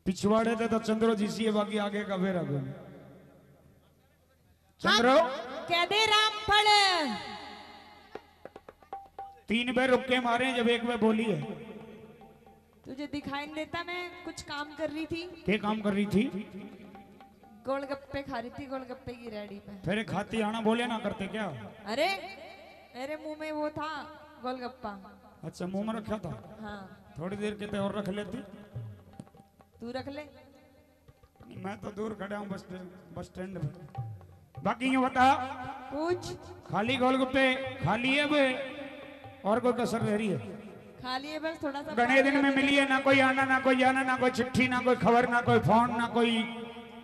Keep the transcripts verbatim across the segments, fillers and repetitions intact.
पिछवाड़े ते तो चंद्रो जी सी है, बाकी आगे का बेरा कोनी। चंद्रो, हाँ, कह दे रामफल। तीन बार रुक के मारे, जब एक बार बोली है। तुझे दिखाई नहीं देता, मैं कुछ काम कर रही थी। क्या काम कर रही थी? गोलगप्पे खा रही थी, गोलगप्पे की रेडी पे। फिर खाती आना बोले ना करते क्या? अरे, मेरे मुंह में वो था गोलगप्पा। अच्छा, मुंह में रखा था। हाँ। थोड़ी देर के ते और रख लेती। तू रख ले। मैं तो दूर खड़ा हूँ बस स्टैंड, बस स्टैंड पे। बाकी यूं बता, पूछ। खाली गोलगप्पे खा लिए अब, और कोई कसर रह रही है? खा लिए बस, थोड़ा सा घने दिन में मिली है, ना कोई आना, ना कोई जाना, ना कोई चिट्ठी, ना कोई खबर, ना कोई फोन, ना कोई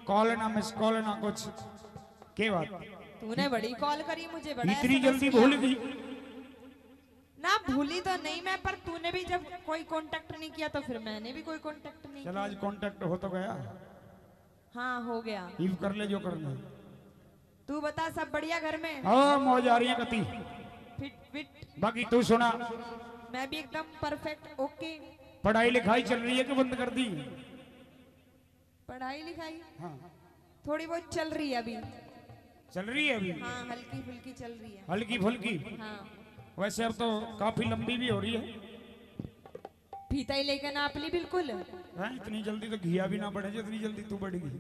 कॉल, ना मिस कॉल, ना कुछ। के बात? तूने बड़ी कॉल करी मुझे, बड़ा इतनी जल्दी भूल गई? ना, भूली तो नहीं मैं, पर तूने भी जब कोई कांटेक्ट नहीं किया तो फिर मैंने भी कोई कांटेक्ट नहीं किया। चल, आज कांटेक्ट हो तो गया। हाँ, हो गया। ईव कर ले जो करना है। तू बता, सब बढ़िया घर में? हाँ, मौज आ रही है कती। Fit fit. बाकी तू सुना? मैं भी एकदम परफेक्ट, ओके। पढ़ाई लिखाई चल रही है कि बंद कर दी? पढ़ाई लिखाई? हाँ। थोड़ी बहुत चल रही है अभी। चल रही है अभी? हाँ, हल्की फुल्की चल रही है। हल्की फुल्की? हाँ। वैसे अब तो काफी लंबी भी हो रही है। फीता ही लेकर नाप ली बिल्कुल। हाँ, इतनी जल्दी तो घिया भी ना बढ़े जितनी जल्दी तू बढ़ गई।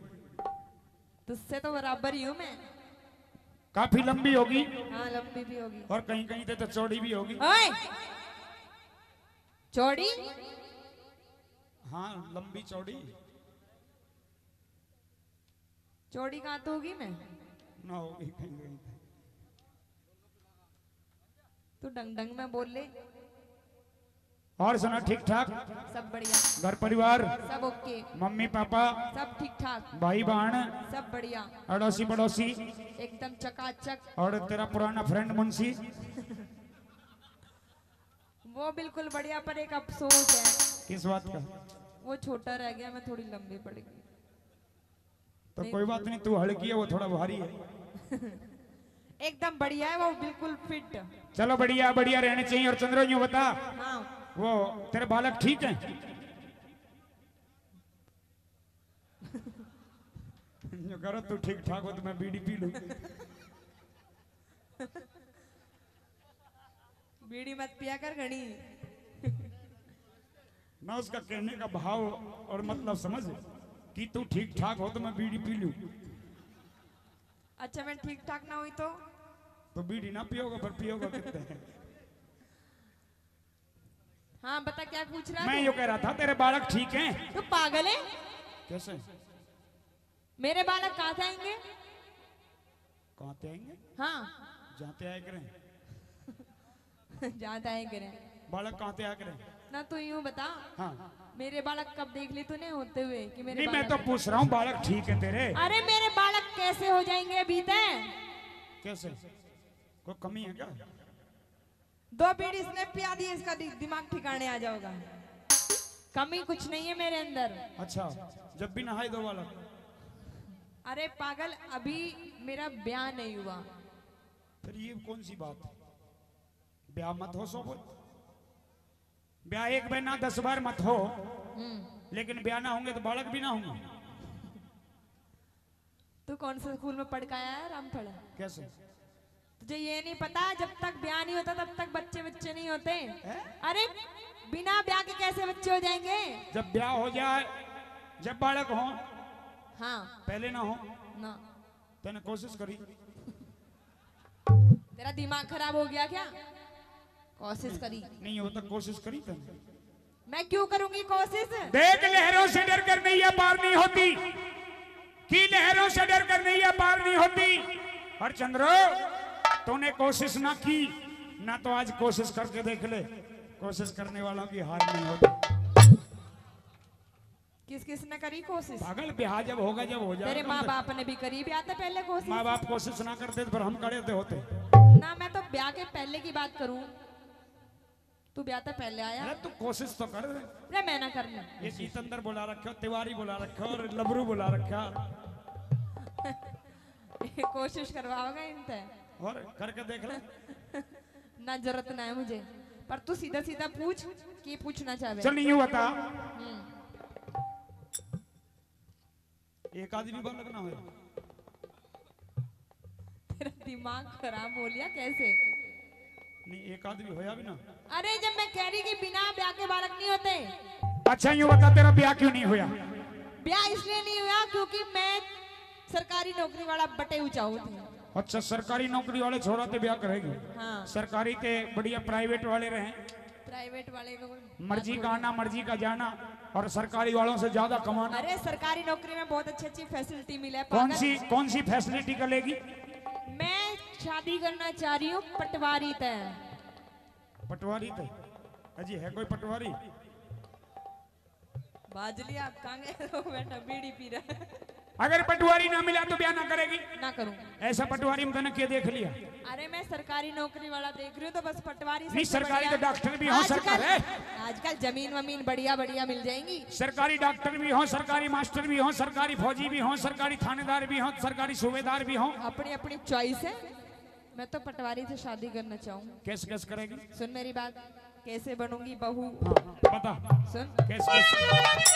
तुझसे तो बराबर ही हूँ मैं। काफी लंबी होगी। हाँ, लंबी भी होगी। और कहीं कहीं से तो चौड़ी भी होगी। ओए! चौड़ी? हाँ, लंबी चौड़ी। चौड़ी कहाँ तो होगी मैं? ना होगी कहीं कहीं। तू डंग डंग में बोल ले। और सुना, ठीक ठाक? सब बढ़िया। घर परिवार? सब ओके। Mummy papa? सब ठीक ठाक। भाई बहन? सब बढ़िया। अड़ोसी पड़ोसी? एकदम चकाचक। और तेरा पुराना फ्रेंड मुंशी? वो बिल्कुल बढ़िया, पर एक अफसोस है। किस बात का? वो छोटा रह गया, मैं थोड़ी लंबी पड़ गई। तो कोई बात नहीं, तू हल्की है, वो थोड़ा भारी है। एकदम बढ़िया है वो, बिल्कुल फिट। चलो बढ़िया, बढ़िया रहने चाहिए। और चंद्रो, यूं बता, हाँ। वो तेरे बालक ठीक हैं? यूं करो, तू ठीक ठाक हो तो मैं बीड़ी पी लूं। बीड़ी मत पिया कर घणी। ना उसका कहने का भाव और मतलब समझ कि तू ठीक ठाक हो तो मैं बीड़ी पी लूं। अच्छा, मैं ठीक ठाक ना हुई तो? तो बीड़ी ना पियोगा, पर पियोगा कितने? हाँ, बता क्या पूछ रहा मैं? यो कह रहा था, तेरे बालक ठीक हैं? तू पागल है? कैसे? मेरे बालक कहाँ से आएंगे? कहाँ से आएंगे? हाँ। जहाँ से आए करें। जहाँ से आए करें। बालक कहाँ से आए करें? ना, तू यूं बता। हाँ। मेरे बालक कब देख ली तूने होते हुए कि मेरे नहीं, मैं तो पूछ रहा हूँ, बालक ठीक है तेरे? अरे, मेरे बालक कैसे हो जाएंगे अभी तय? कैसे? कोई कमी है क्या? दो बीड़ी इसने पिया दी, इसका दि-, दिमाग ठिकाने आ जाओगा। कमी कुछ नहीं है मेरे अंदर। अच्छा, जब भी नहाए दो वाला। अरे पागल, अभी मेरा ब्याह नहीं हुआ। फिर ये कौन सी बात? ब्याह मत हो सोबत। ब्याह एक बार ना, दस बार मत हो, हम्म। लेकिन ब्याह ना होंगे तो बालक भी ना होंगे। तू कौन से स्कूल में पढ़ के आया है रामफल? कैसे? तुझे ये नहीं पता, जब तक ब्याह नहीं होता तब तक बच्चे बच्चे नहीं होते। है? अरे, बिना ब्याह के कैसे बच्चे हो जाएंगे? जब ब्याह हो जाए, जब बालक हो। हाँ। पहले ना हो। ना। तैने कोशिश करी? तेरा दिमाग खराब हो गया क्या? कोशिश करी। नहीं हो तो कोशिश करी तैने। मैं क्यों करूंगी कोशिश? देख, लहरों से डर कर नैया पार नहीं होती, कि लहरों से डर कर नैया पार नहीं होती। और चंद्रो, तूने कोशिश ना की ना, तो आज कोशिश करके देख ले, कोशिश करने वालों की हार नहीं होती। किस किस ने करी कोशिश? पागल, ब्याह जब होगा, जब हो जाएगा। तेरे माँ बाप ने भी करी ब्याह से पहले कोशिश। माँ बाप कोशिश ना करते तो फिर हम कड़े होते। ना, मैं तो ब्याह के पहले की बात करूँ। तू ब्याह तो पहले आया। अरे तू कोशिश तो कर। अरे मैं ना करना। ये जीतंदर बुला रखे हो, तिवारी बुला रखे हो और लबरू बुला रखा। कोशिश करवाओगे इनते। और करके देख ले। ना, जरूरत ना है मुझे, पर तू सीधा सीधा पूछ, की पूछना चाहे। चल, यूं बता। हम्म। एक आदि भी बालक ना होया। तेरा दिमाग खराब हो लिया कैसे? नहीं, एक आदि भी होया भी ना। अरे, जब मैं कह रही कि बिना ब्याह के बालक नहीं होते। अच्छा, यूं बता, तेरा ब्याह क्यों नहीं होया? ब्याह इसलिए नहीं हुआ क्योंकि मैं सरकारी नौकरी वाला बटे ऊंचा हूं। अच्छा, सरकारी नौकरी वाले छोरा ते ब्याह करेगी? हाँ। सरकारी ते बढ़िया प्राइवेट वाले रहे। प्राइवेट वाले को कोई मर्जी का आना, मर्जी का जाना और सरकारी वालों से ज्यादा कमाना। अरे, सरकारी नौकरी में बहुत अच्छी अच्छी फैसिलिटी मिले। कौन सी, कौन सी फैसिलिटी का लेगी? मैं शादी करना चाह रही हूँ पटवारी तै। पटवारी तै? अजी, है कोई पटवारी? बाजली, आप कहाँ गए? वो बैठा बीड़ी पी रहा है। अगर पटवारी ना मिला तो ब्याह ना करेगी? ना करूँ। ऐसा पटवारी में तने के देख लिया? अरे, मैं सरकारी नौकरी वाला देख रही हूँ, तो बस पटवारी नहीं, सबसे सरकारी बढ़िया। तो डॉक्टर भी हो, आजकल, सरकार है। आजकल जमीन वमीन बढ़िया बढ़िया मिल जाएंगी। सरकारी डॉक्टर भी हो, सरकारी मास्टर भी हो, सरकारी फौजी भी हो, सरकारी थानेदार भी हो, सरकारी सूबेदार भी हो। अपनी अपनी चॉइस है। मैं तो पटवारी से शादी करना चाहूँ। कैसे, कैसे करेगी? सुन मेरी बात, कैसे बनूंगी बहू? हाँ, हाँ, बता। सुन। कैसे, कैसे?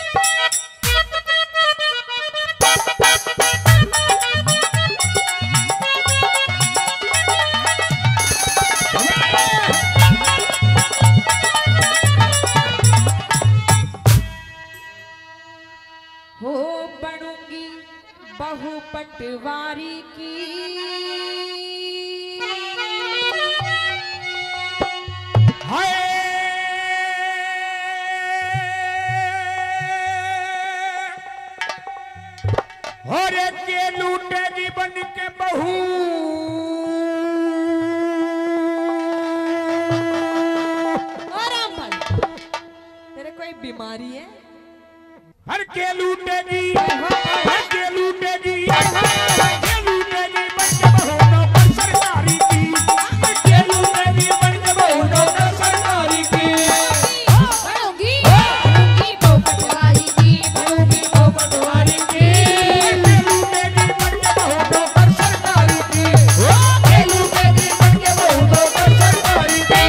हो बनूंगी बहू पटवारी की। हाय। और के लूटेगी बन के बहू। ओ रामपाल, तेरे कोई बीमारी है? हर के लूटेगी, हर के लूटेगी, हर के लूटेगी, बन के बहू नौकर सरकारी की। हर के लूटेगी, बन के बहू नौकर सरकारी की। बनूंगी, बनूंगी बहू पटवारी की, बनूंगी बहू पटवारी की। हर के लूटेगी, बन के बहू नौकर सरकारी की। हर के लूटेगी, बन के बहू नौकर सरकारी की।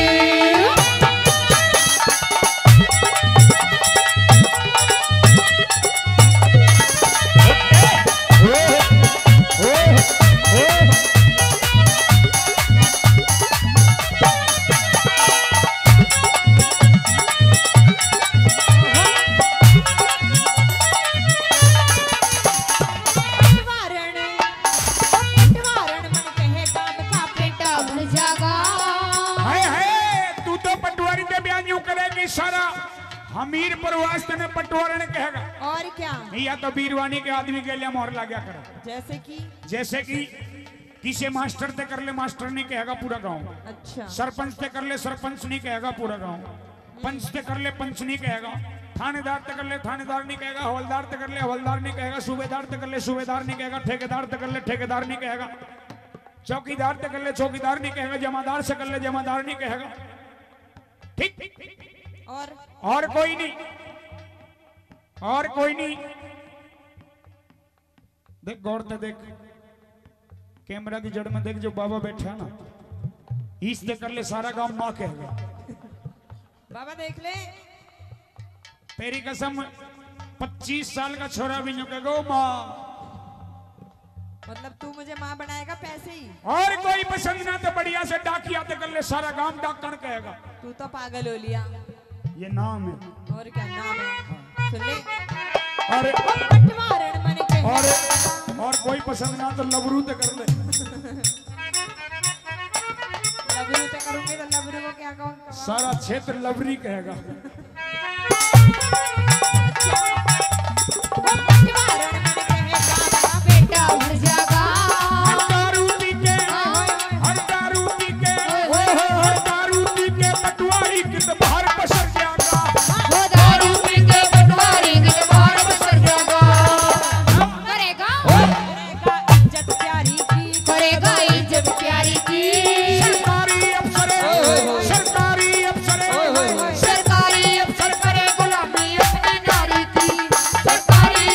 हाय, हाय, तू तो पटवारी ते ब्याह न्यू करेगी सारा। हमीरपुर वास्ते ने पटवारण कहेगा। और क्या? या तो बीरवानी के आदमी के लिए मोहर लाग्या करे। जैसे कि? जैसे कि किसे मास्टर ते कर ले, मास्टर नहीं कहेगा पूरा गांव। अच्छा। सरपंच ते कर ले, सरपंच नहीं कहेगा पूरा गांव। पंच ते कर ले, पंच नहीं कहेगा। थानेदार ते कर ले, थानेदार नहीं कहेगा। हवलदार ते कर ले, हवलदार नहीं कहेगा। सूबेदार ते कर ले, सूबेदार नहीं कहेगा। ठेकेदार ते कर ले, ठेकेदार नहीं कहेगा। चौकीदार ते कर ले, चौकीदार नहीं कहेगा। जमादार से कर ले, जमादार नहीं कहेगा। ठीक? और? और कोई नहीं, और कोई नहीं। देख, गौर ते देख, कैमरा की जड़ में देख, जो बाबा बैठा ना, इस ते कर ले, सारा गांव माँ कहेगा। बाबा देख ले। तेरी कसम, पच्चीस साल का छोरा भी न्यू कहेगा, "ओ माँ।" मतलब तू मुझे माँ बनाएगा पैसे ही? और कोई पसंद ना तो बढ़िया से डाकिया ते कर ले, सारा गांव डाकण कहेगा। तू तो पागल हो लिया। ये नाम है। और क्या नाम है? सुन ले। और, पटवारण मन के। और, और कोई पसंद ना तो लबरू ते कर ले। लबरू ते करूंगी तो लबरू को क्या कहूंगा? सारा क्षेत्र लबरी कहेगा। अच्छा। पटवारण मन के है ज्यादा, बेटा उठ जागा। हर दारू पी के, हर दारू पी के, हर दारू पी के पटवारी कित बाहर पसर जागा। वो दारू पी के पटवारी कित बाहर पसर जागा। करेगा? करेगा इज्जत प्यारी की, करेगा इज्जत प्यारी की। सरकारी अफसर, सरकारी अफसर, सरकारी अफसर करे गुलामी अपनी नारी की। सरकारी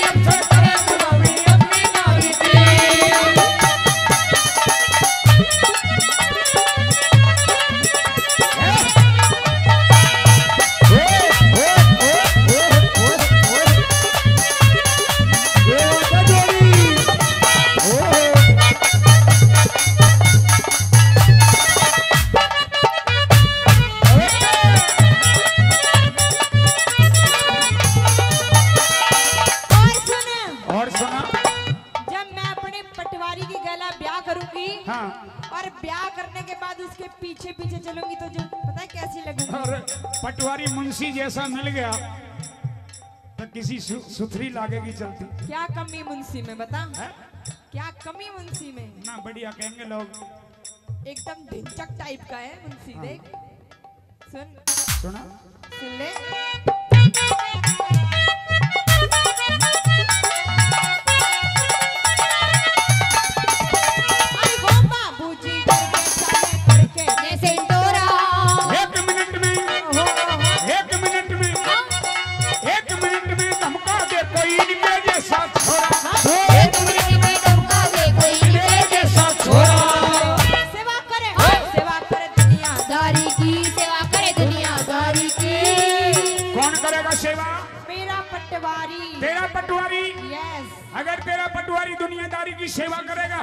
और ब्याह करने के बाद उसके पीछे पीछे चलूंगी तो जो पता है कैसी लगूंगी? और पटवारी मुंशी जैसा मिल गया तो किसी सु-, सुथरी लागेगी चलती। क्या कमी मुंशी में, बता? हैं? क्या कमी मुंशी में? ना, बढ़िया कहेंगे लोग। एकदम ढिंचक टाइप का है मुंशी। हाँ। देख, सुन। सुना। सुन ले। आई वो बाबूजी घर के सामने करके ने सिंदूरा। एक मिनट में, हो, हो, हो। एक मिनट में, हाँ। एक मिनट में धमका दे कोई इनके जैसा छोरा। हाँ। एक मिनट में धमका दे कोई इनके जैसा छोरा। सेवा करे, हाँ। सेवा करे दुनियादारी की, सेवा करे दुनियादारी की। कौन करेगा सेवा? मेरा पटवारी। तेरा पटवारी? Yes। अगर तेरा पटवारी दुनियादारी की सेवा करेगा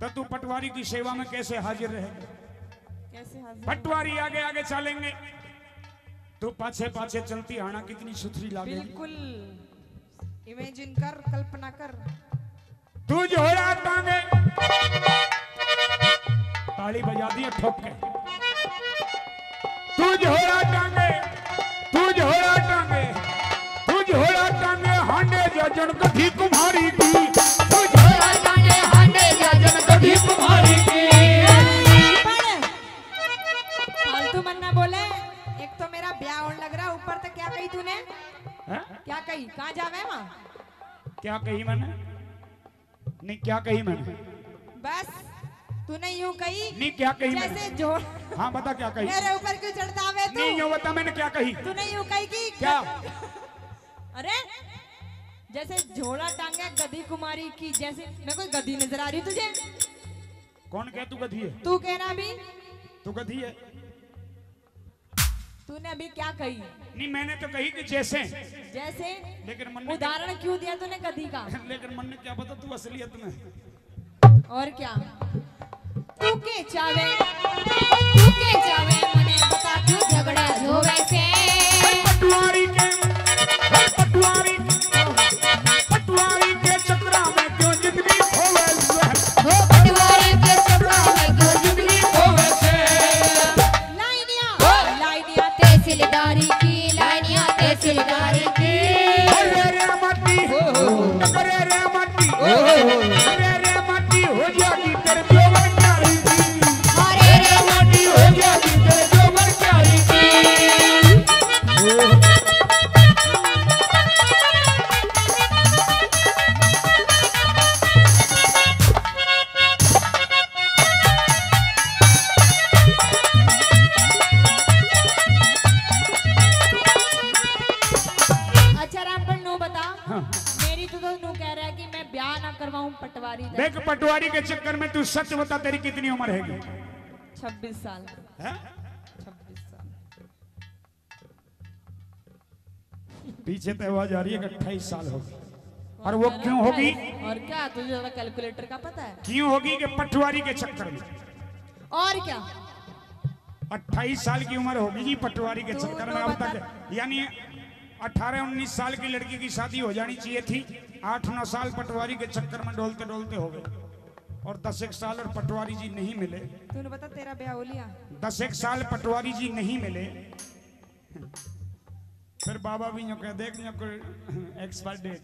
तो तू पटवारी की सेवा में कैसे हाजिर रहेगा? कैसे हाजिर? पटवारी आगे आगे चलेंगे, तू पाछे पाछे चलती आना, कितनी सुथरी लागे। बिल्कुल। Imagine कर, कल्पना कर। तू झोला टांगे, ताली बजा दिए ठोक के। तू झोला टांगे, तू झोला टांगे, तू झोला टांगे, हांडे जाजन कभी कुम्हारी की। तू झोला टांगे, हांडे जाजन कभी कुम्हारी की। फालतू मन्ना बोले। एक तो मेरा ब्याह होने लग रहा, ऊपर तक क्या कही तूने? हैं? क्या कही? कहाँ जावे वहाँ? क्या कही मैंने? नहीं, क्या कही मैंने? बस, तूने यूं कही। नहीं, क्या कही मैंने? जैसे झोल। हाँ, बता, क्या कही? मेरे ऊपर क्यों चढ़ता है तू? नहीं, यूं बता, मैंने क्या कही? तूने यूं कही कि क्या? अरे, जैसे झोला टांगा गधी कुमारी की, जैसे मैं कोई गधी नजर आ रही तुझे? कौन कह तू गधी है? तू कहना अभी। तू गधी है। तूने अभी क्या कही? नहीं, मैंने तो कही कि जैसे। जैसे? लेकिन मन ने उदाहरण क्यों दिया तूने गधी का? लेकिन मन ने क्या पता तू असलियत में। और क्या? तू के चावे, तू के चावे, मने बता क्यों झगड़ा जो वैसे। पटवारी के, पटवारी, पटवारी के चक्करा में क्यों जिंदगी खोवे से? हो पटवारी के चक्करा में क्यों जिंदगी खोवे से? लाइनिया, हो। लाइनिया तहसीलदारी की, लाइनिया तहसीलदारी की। अरे रे माटी, हो, हो, हो। अरे रे माटी, हो, हो, हो। अरे रे माटी हो जाएगी तेरे जोबर प्यारी की। अरे रे माटी हो जाएगी तेरे जोबर प्यारी की। अच्छा रामपन, नू बता, हाँ। मेरी तो, तो नू कह रहा है कि मैं ब्याह ना करवाऊं पटवारी तै। देख, पटवारी के चक्कर में तू सच बता, तेरी कितनी उम्र हैगी? छब्बीस साल। हैं? छब्बीस साल। पीछे तो आवाज आ रही है कि अट्ठाईस साल होगी। और वो क्यों होगी? और क्या, तुझे ज्यादा कैलकुलेटर का पता है? क्यों होगी कि पटवारी के चक्कर में। और क्या? अट्ठाईस साल की उम्र होगी जी पटवारी के तू चक्कर तो में अब बता। तक, यानी अठारह उन्नीस साल की लड़की की शादी हो जानी चाहिए थी, आठ नौ साल पटवारी के चक्कर में डोलते डोलते हो गए, और दस एक साल और पटवारी जी नहीं मिले। तूने बता, तेरा ब्याह हो लिया? दस एक साल पटवारी जी नहीं मिले, फिर बाबा भी यूं कह, देख, यूं कोई एक्सपायर डेट।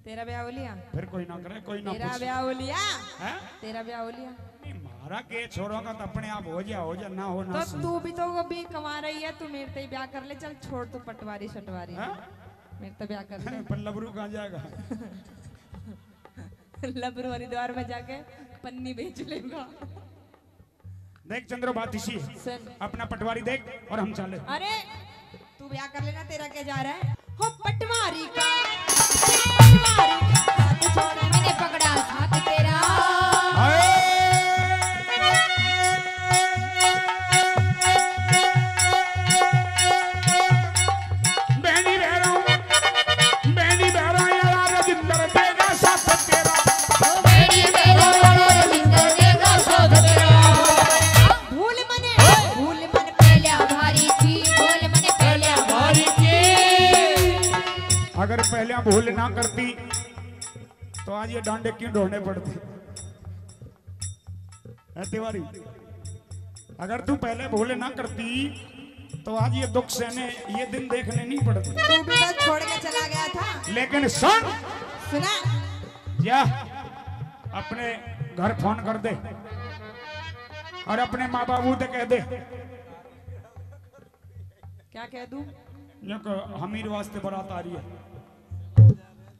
तेरा ब्याह हो लिया? फिर कोई ना करे, कोई ना तेरा पूछे। ब्याह हो लिया? हैं? तेरा ब्याह हो लिया? नहीं, म्हारा के, छोरों का तो अपने आप हो जा, हो जा, ना हो ना तो सही। तू भी तो अभी कमा रही है, तू मेरे ते ही ब्याह कर ले। चल छोड़, तू पटवारी शटवारी। हैं? मेरे ते ब्याह कर ले। पर लबरू कहाँ जाएगा? लबरू हरिद्वार में जाके पन्नी बेच लेगा। देख चंद्रो, बात इसी है। सुन। अपना पटवारी देख और हम चले। अरे, तू ब्याह कर लेना, तेरा क्या जा रहा है? हो पटवारी का, पटवारी का हाथ छोड़ा, मैंने पकड़ा साथ तेरा। हाय। बहनी भैरों, बहनी भैरों, यारा रजिंदर देगा साथ तेरा। ओ बहनी भैरों, यारा रजिंदर देगा साथ तेरा। भूल मने, भूल मन पहल्या भारी थी, भूल मन पहल्या भारी थी। अगर पहल्या भूल ना करती, तो आज ये डांडे क्यों ढोने पड़ते? ए तिवारी, अगर तू पहले भूल ना करती तो आज ये दुख सहने, ये दिन देखने नहीं पड़ते। तू भी तो छोड़ के चला गया था। लेकिन सुन, सुना। जा, अपने घर फोन कर दे और अपने माँ बाबू से कह दे। क्या कह दूं? यो को हमीर वास्ते बारात आ रही है।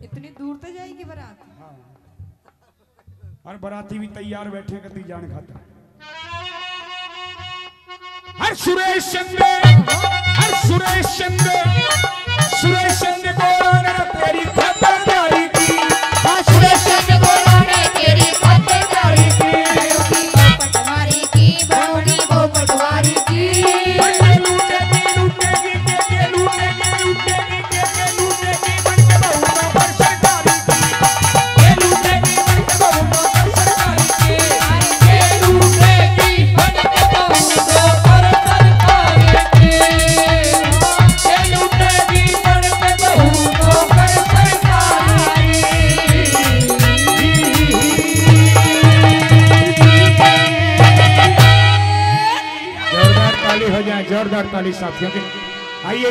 इतनी दूर तो जाएगी बारात? हाँ। और बाराती भी तैयार बैठे कती जान खातर। हर सुरेश चंद, हर सुरेश चंद, सुरेश चंद बोला ना तेरी खातरदारी की। हाँ, सुरेश चंद बोला ना तेरी खातरदारी की। तेरी पटवारी की, बावनी वो पटवारी की। जोरदार ताली हो जाए, जोरदार ताली साहब, क्योंकि आइए।